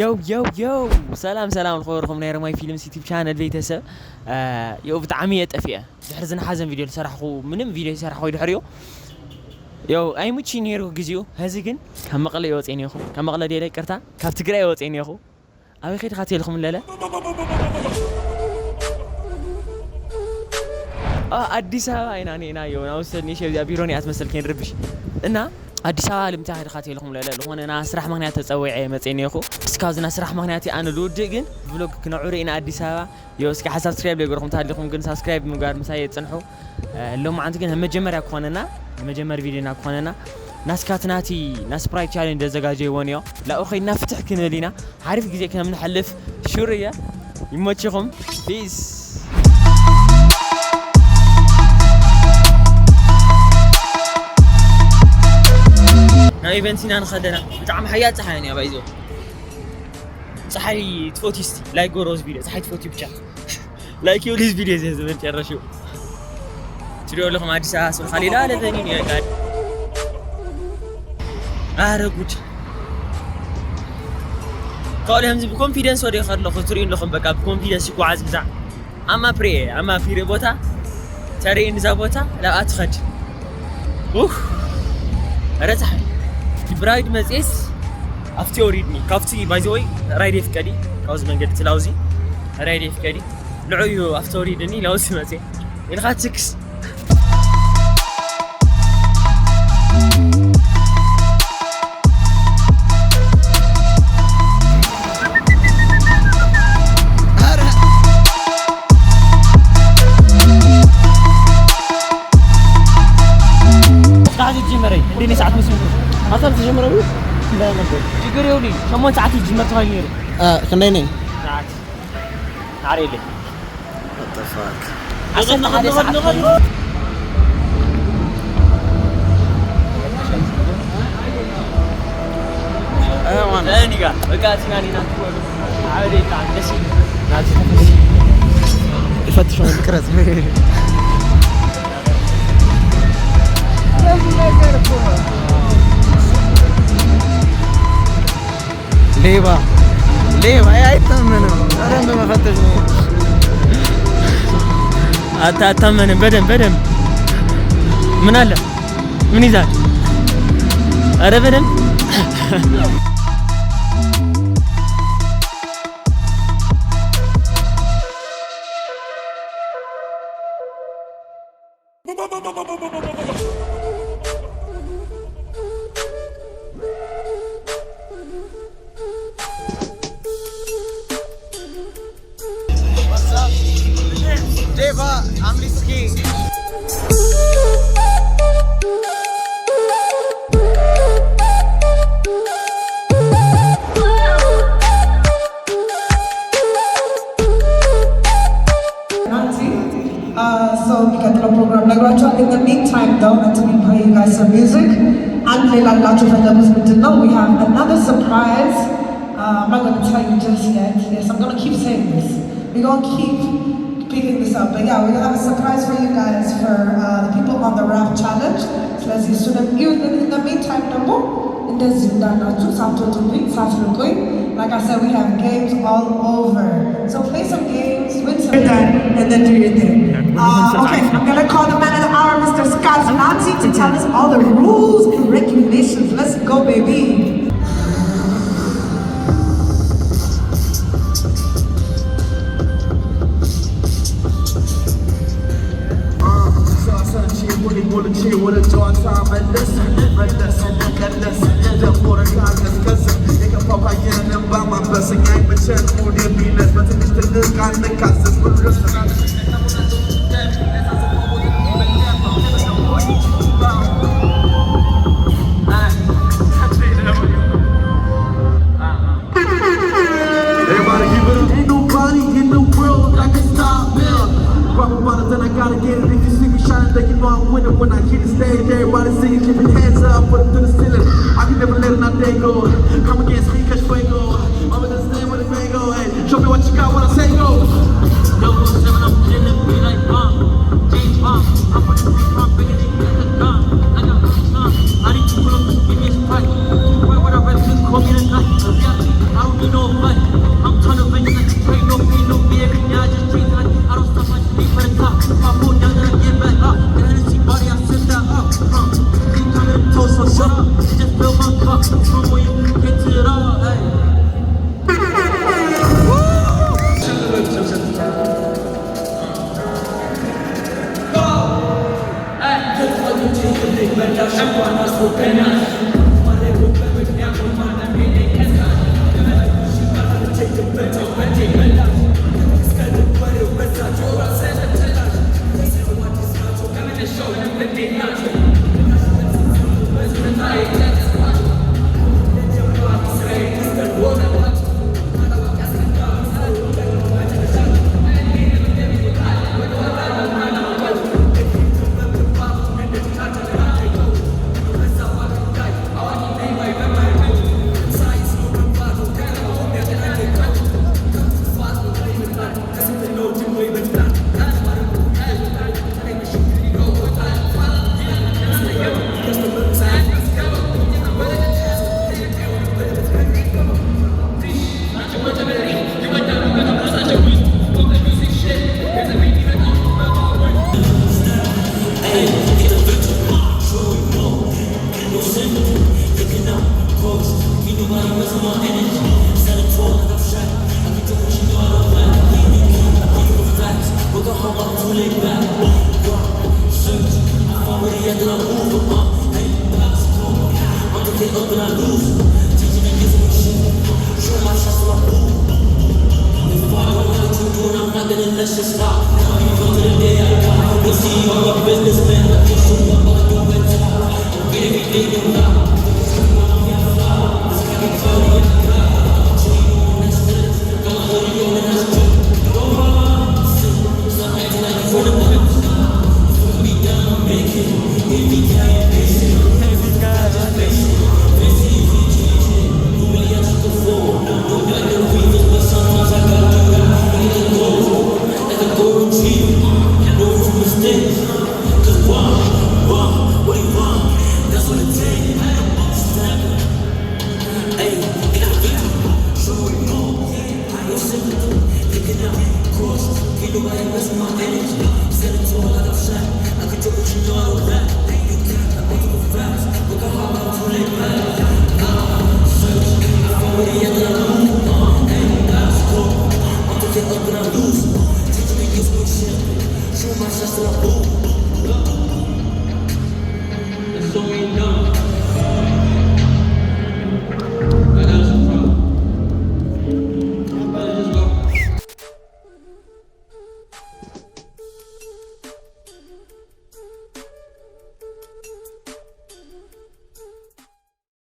ዮው ዮው ዮው፣ ሰላም ሰላም፣ ዝኸበርኩም ናይ ረማይ ፊልምስ ዩቲብ ቻነል ቤተሰብ። ዮው፣ ብጣዕሚ እየ ጠፊአ። ድሕሪ ዝን ሓዘን ቪድዮ ዝሰራሕኩ፣ ምንም ቪድዮ ይሰራሕኩ ድሕሪኡ። ዮው፣ ኣይምቺ ነይሩ ግዚኡ። ሀዚ ግን ካብ መቐለ እየ ወፅአ ነይኹ። ካብ መቐለ ድየ፣ ይቅርታ፣ ካብ ትግራይ እየ ወፅአ ነይኹ። ኣበይ ከይድካ ትልኩም ለለ? ኣ፣ ኣዲስ ኣበባ ኢና ኔና ዮ፣ ናብ ውሰድኒ ሸ፣ እዚኣ ቢሮ ኒኣ ትመስል ከይንርብሽ። እና ኣዲስ ኣበባ ልምታ ከይድካ ትልኩም ለለ? ዝኾነ ና ስራሕ ምክንያት ተጸዊዐ መጽአ ኔኹ። እስካብ ዝና ስራሕ ምክንያት ኣነ ልውድእ ግን ቭሎግ ክነዕሩ ኢና ኣዲስ ኣበባ። ዮ፣ እስኪ ሓሳብ ሳብስክራይብ ለይገርኩም ታሊኹም ግን ሳብስክራይብ ምግባር ምሳይ ጽንሑ። እ፣ ሎማዓንቲ ግን መጀመርያ ክኾነና፣ መጀመሪ ቪድዮና ክኾነና፣ ናስካትናቲ ናስፕራይት ቻሌንጅ ዘዘጋጀይዎ ነዮ። ላኡ ኸይድና ፍትሕ ክንብል ኢና። ሓሪፍ ግዜ ከም ንሐልፍ ሹር እየ። ይመችኹም። ፒስ። ናብ ኢቨንት ኢና ንኸደና። ብጣዕሚ ሓያል ጸሓይ እያ ባይዞ። ጸሓይ ትፈትዩ እስቲ ላይክ ጎሮዝ ቪድዮ ጸሓይ ትፈትዩ ብቻ። ላይክ ዩ ሊዝ ቪድዮ ዘ ዘመን ጨረሽው። ትሪኦ ኣለኹም ኣዲስ ኣበባ ስልካ ሌላ ለበኒ ነው ያቃል። ኣረ ጉድ። ካልእ ከምዚ ብኮንፊደንስ ወደ ከለኹ ትሪኡ ኣለኹም በቃ ብኮንፊደንስ ይጓዓዝ ብዛዕ። ኣማ ፕሬ፣ ኣማ ፒሬ ቦታ ተርኢ ንዛ ቦታ ላብኣ ትኸድ። ኡፍ። ኣረ ጸሓይ። ብራይድ መጽኤስ ኣብቲ ወሪድኒ። ካብቲ ባይ ዘ ወይ ራይድ የፍቀዲ። ካብዚ መንገዲ ትላውዚ ራይድ የፍቀዲ። ልዑ እዩ ኣብቲ ወሪድኒ ላውዚ መጽኤ። ኢልካ ትክስ። ስራሕ ዝጅመረ እንዴ ሰዓት መስሉ ኣሳብ ተጀመረ እንዳይ ነበር ችግር የውሊ ሸሞን ሰዓት ይጅመር ተባይ ነይሩ። ክንደይ ነይ? ሰዓት ናሬ የለ። What the fuck? ዓሰርተ ሓደ ሰዓት ኮይኑ። እኒጋ በቃ ሲናኒና ዓበደ ይጣ ደስ ይላል። ናዚ ተፈስ ይፈትሾ ቅረጽ። ሌባ ሌባ፣ ይሄ አይታመንም። በደንብ መፈተሽ ነው። አታ-፣ አታመንም። በደንብ፣ በደንብ። ምን አለ? ምን ይዛል? ኧረ በደንብ። What's up? Deva, I'm Liski. ናቲ። So የሚቀጥለው ፕሮግራም ነግሯቸዋል። In the meantime though, until we play you guys some music, አንድ ሌላ ላችሁ የፈለጉት ምንድን ነው? We have another surprise. I'm not going to tell you just yet. Yes, I'm going to keep saying this. We're going to keep picking this up. But yeah, we're going to have a surprise for you guys for uh, the people on the rap challenge. ስለዚህ እሱንም ይሁን። In the meantime ደግሞ እንደዚህ እንዳላችሁ ሳትወጡብኝ ሳትርቁኝ። Like I said, we have games all over. So play some games, win some, and then do your thing. Uh, okay, I'm gonna call the man of the hour, Mister Scott Nazi, to tell us all the rules and regulations. Let's go, baby. Everybody give it up. Ain't nobody in the world that can stop me. Pop a bottle, then I gotta get it. If you see me shining, then you know I'm winning. When I hit the stage, everybody singing, keep your hands up, put 'em to the ceiling. I can never let another day go. Come against me, catch fuego. I'm gonna stay with the mango. Hey, show me what you got when I say go. Yo, seven, I'm killing me like bomb. James Bond. My boy, y'all gotta get back up. Got anybody, I send that up. Uh, he coming close, so shut up. Just fill my cup. It's from where you can get it up. Hey.